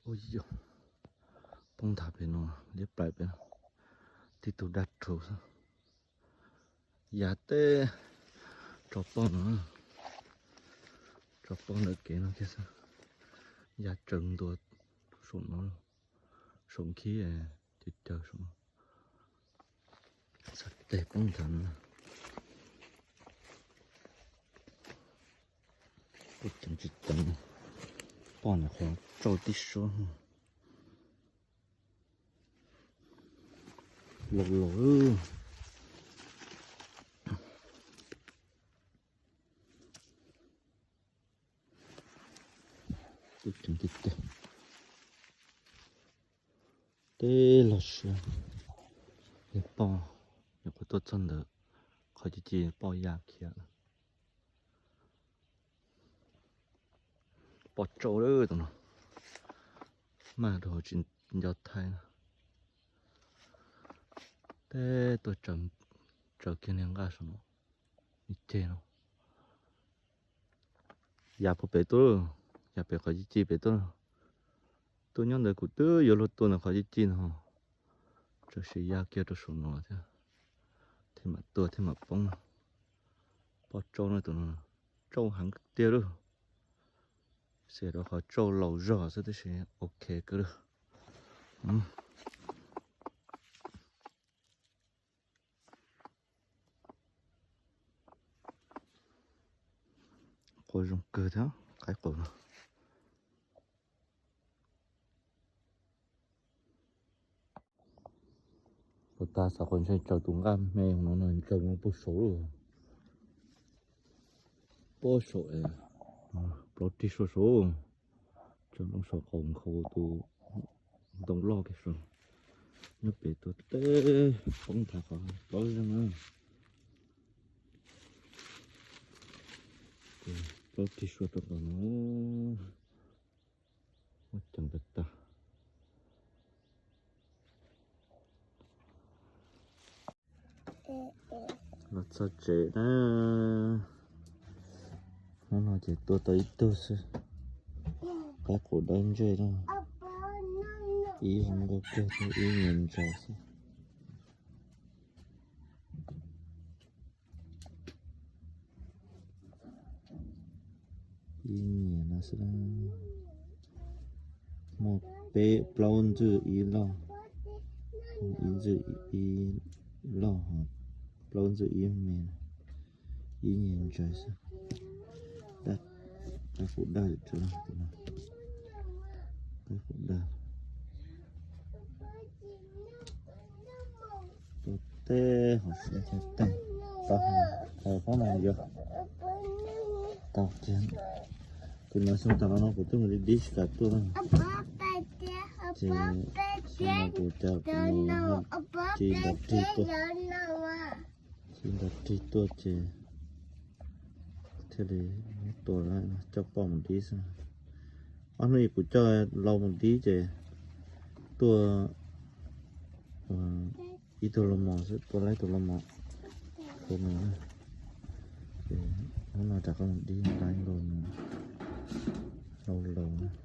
Ua yog poob nthav pem no, liab plaim pem no, tib tug dab rhuv xwb. Ya teb tso poj no, tso poj ntawm kev no kiag xwb. Ya tsaws ntua saum no, saum nkhib, caws caws saum no. Txog teg poob nthav no. Kuj ceev tsis ceev, poj no qhov tsauj tib suab. Laus laus. Kuj ceev tib teg. Teb los siab. Yog poj, nyuam qhuav tuaj txog ntawd, qhov ci ci poj ya khiav lawm. Poj tsauj lawm tus no, mag rau hauv tsis nco thaij na. Teb tuaj tsaws kiag niag nqaj saum no, ib ceg no. Ya puag pem tuaj, ya pem qhov ci ci pem tuaj. Tuaj nyob ntawd kuv twb yuav luag tua ntawm qhov ci ci no, txawm sim ya kiag rau saum no thiab, thiaj mam tua thiaj mam poob. Poj tsauj no tus no, tsauj heev tiag lauj. Xyov rau qhov tsauj laus zog xwb tab sis ok kawg lauj. Qua zoo kawg thiab qaib qus no. Puas tas xav quas ntshe tsaws tus nqaj me no no tsaws nplooj saud lawm. Pob saum es plaub rig suab saud, tsaws nplooj saud qaum nkhaus tus ntoo loj kiag saud. Nyob pem tuaj teb poob nthav qhov plaub zeeg na. Plaub rig suab rau qhov no. Muaj ceev tas tas. Los txog tsev na. Hnub no ces tua tau ib tug xwb. Qaib qus dawb ntseg na. Ib zoo nkauj kawg thiab ib nyias ntsaws xwb. Ib nyias no xwb. Muaj peb plaub ntxwj ib loj, ib ntxwj ib loj, plaub ntxwj ib me, ib nyias ntsaws xwb. Qaib qus daj, qaib qus daj. Tua teb hov sib cog teeg tau hov no yuav tau kiag. Kuv hnov xyoo tas los no kuv twb mus dib dib tsis kam tuaj. Ces xyoo no kuv coj kuv mus ris nrov rig tuaj, ris nrov rig tuaj ces thiaj li muab tua coj poj mus dib xwb. Ob hnub kuv coj lau mus dib ces tuaj ib tug lau mos xwb, tua laib tus lau mos. Hnub no rov qab mus dib laib lau mos, lau laus.